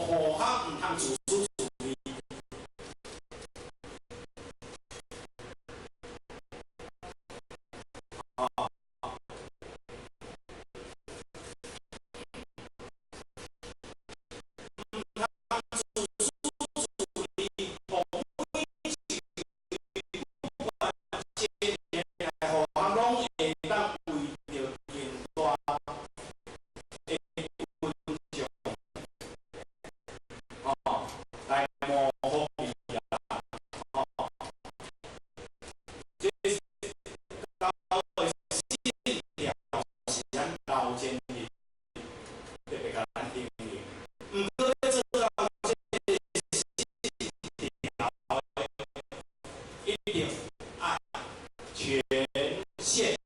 互相毋通自私自利。哦。毋通自私自利，予每一位不管青年來互相攏會當為著更大的群眾，哦，來謀福利啦，哦，這九個信條是咱老前人特別共咱叮嚀，毋過欲做到這个信條，一定愛全線。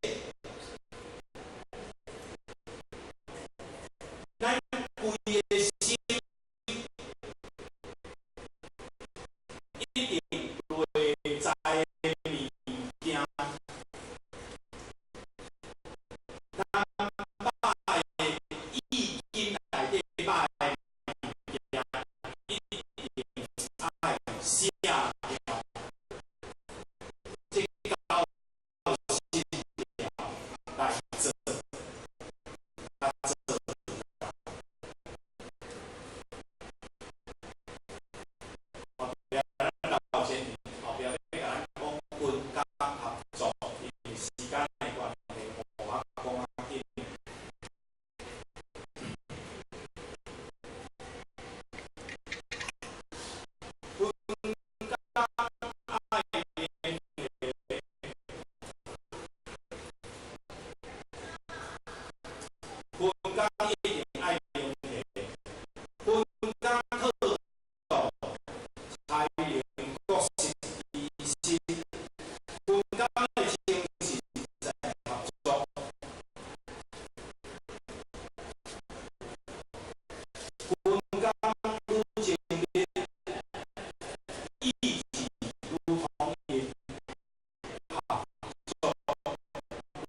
咱規个心一定內在的物件，咱擺的意境內底擺的物件，一定愛寫掉。這九個信條來做，來做。後壁咱老前人後壁欲共咱講分工合作，因為時間的關係，予我講較緊。分工愛聯繫，分工一定愛聯繫，分工妥當，才能各司其職。分工的精神在合作。分工愈精密，意志愈統一，合作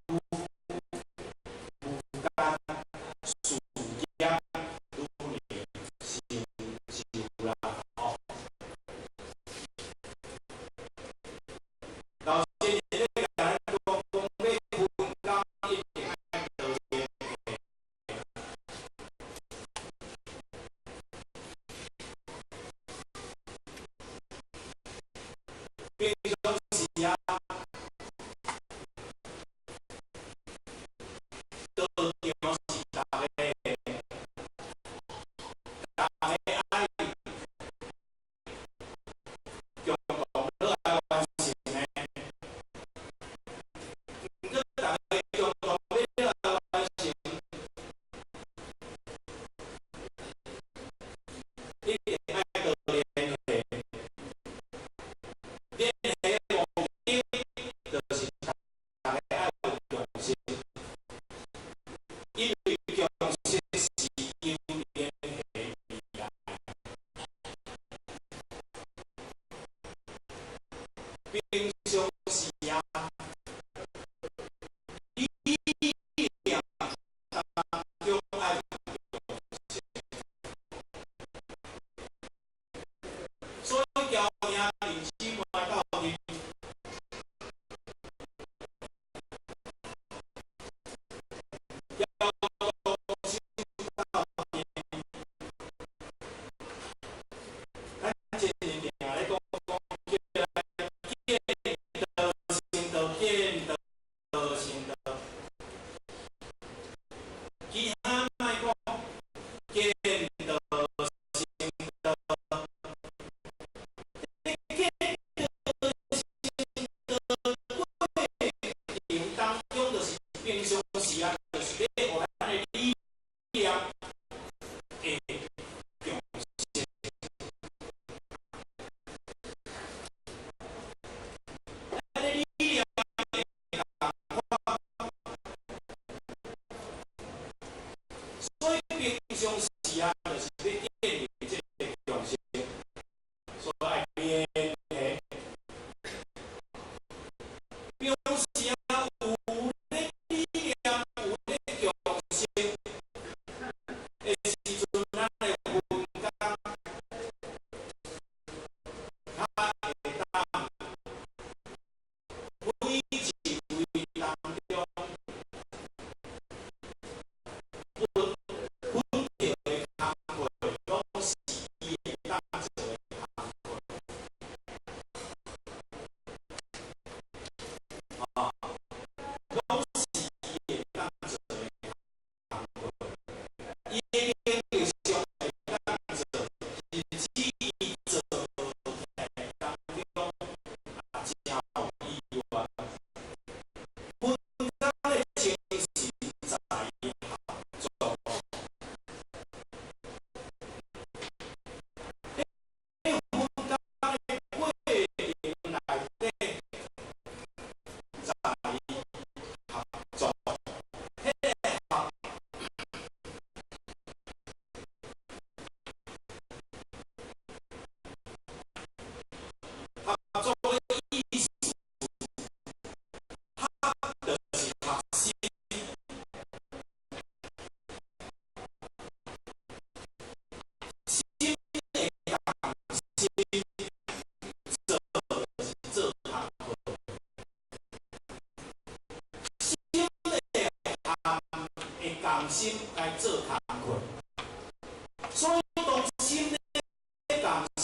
愈愈艱，事業愈能成就啦。吼。老前人咧共咱講，講欲分工一定愛多聯繫。平常時啊，道場是逐个，逐个愛共同落來完成的。毋過，逐个共同欲落來完成，一定愛多聯繫。聯繫的目的，就是逐个愛有共識，因為共識是由聯繫而來。平常時啊，理念當中愛有共識，所以僑領弟姊妹鬥陣，僑同心鬥陣。咱前人定咧講講，叫咱見道成道，見道成道。其他莫講，見道成道。見道成道過程當中，就是平常時啊，就是欲予咱的理念會共識。咱的理念會仝款，所以平常時啊，就是欲建立這个共識，所以愛聯繫。平常時啊，有咧理念，有咧共識的時陣，咱的分工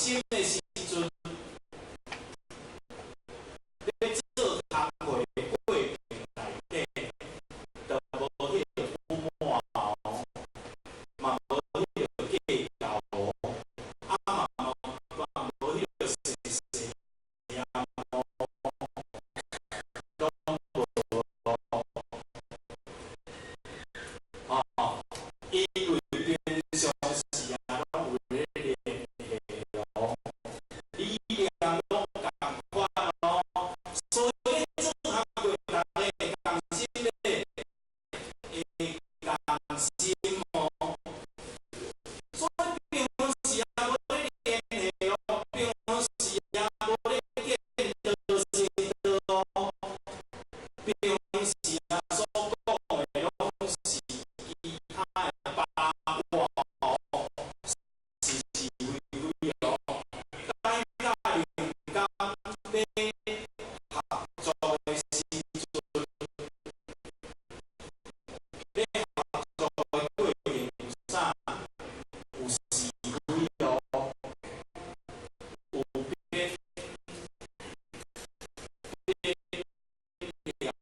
心的時陣，咧做工課的過程內底，就無彼個不滿哦，嘛無彼個計較哦，啊嘛嘛無彼個細細啊，攏無哦。哦，因為平常時啊，攏有咧聯繫哦，理念攏仝款哦，所以咧做工課，逐家會仝心咧，會仝心哦。所以平常時啊，無咧聯繫哦，平常時啊，無咧見道成道哦，平常時啊所講的攏是其他的八卦哦，是是非非哦。等到靈工欲合作的時陣，欲合作的過程有啥？有是非哦，有變變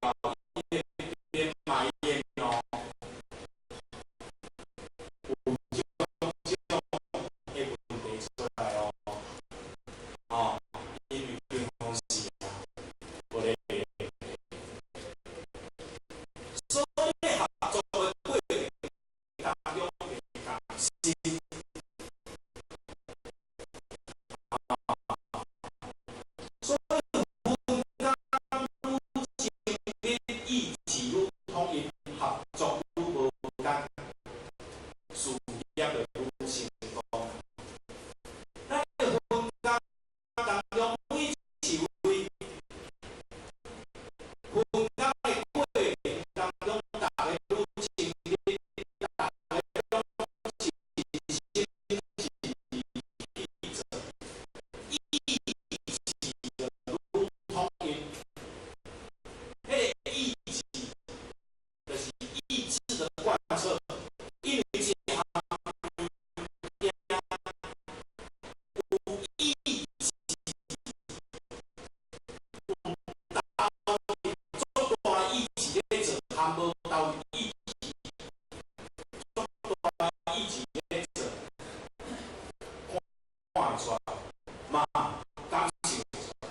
了變埋怨哦，有種種的問題出來哦，哦，因為平常時啊，無咧聯繫，所以合作的過程當中會仝心。所以分工愈精密，意志愈統一，合作愈無仝，事業就愈成功。咱的分工當中，每一位分工的過程當中，逐家愈精密，逐家攏一心一意去做，意志就愈統一。彼個意志就是意志的貫徹，因為一項物件有意志，有投入足大意志咧做，含無投入意志，足大意志咧做，看會出來，嘛感受會出來，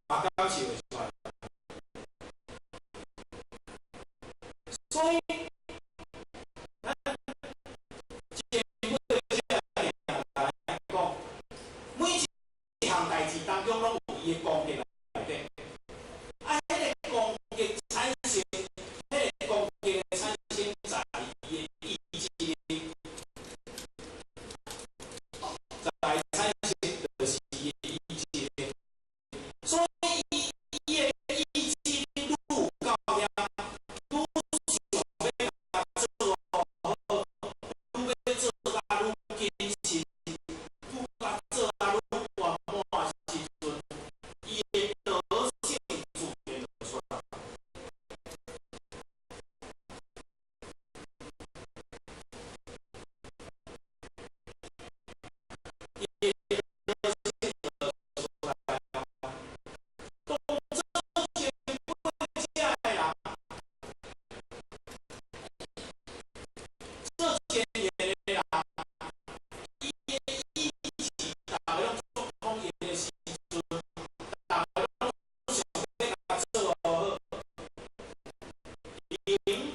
嘛感受會出來。所以，咱前輩這來講，每一項代誌當中攏有伊的功德內底，啊，彼個功德產生，彼個功德的產生在伊的意志力，在產生就是伊的意志力，所以伊的意志力愈有夠遐，愈想欲共做好，愈欲做甲愈謹慎，愈共做甲愈圓滿的時陣，伊的德性自然就出來。伊的德性就出來啊。當做前輩這的人，做前緣的人，伊的意志，逐家攏足統一的時陣，逐家攏想欲共做好，靈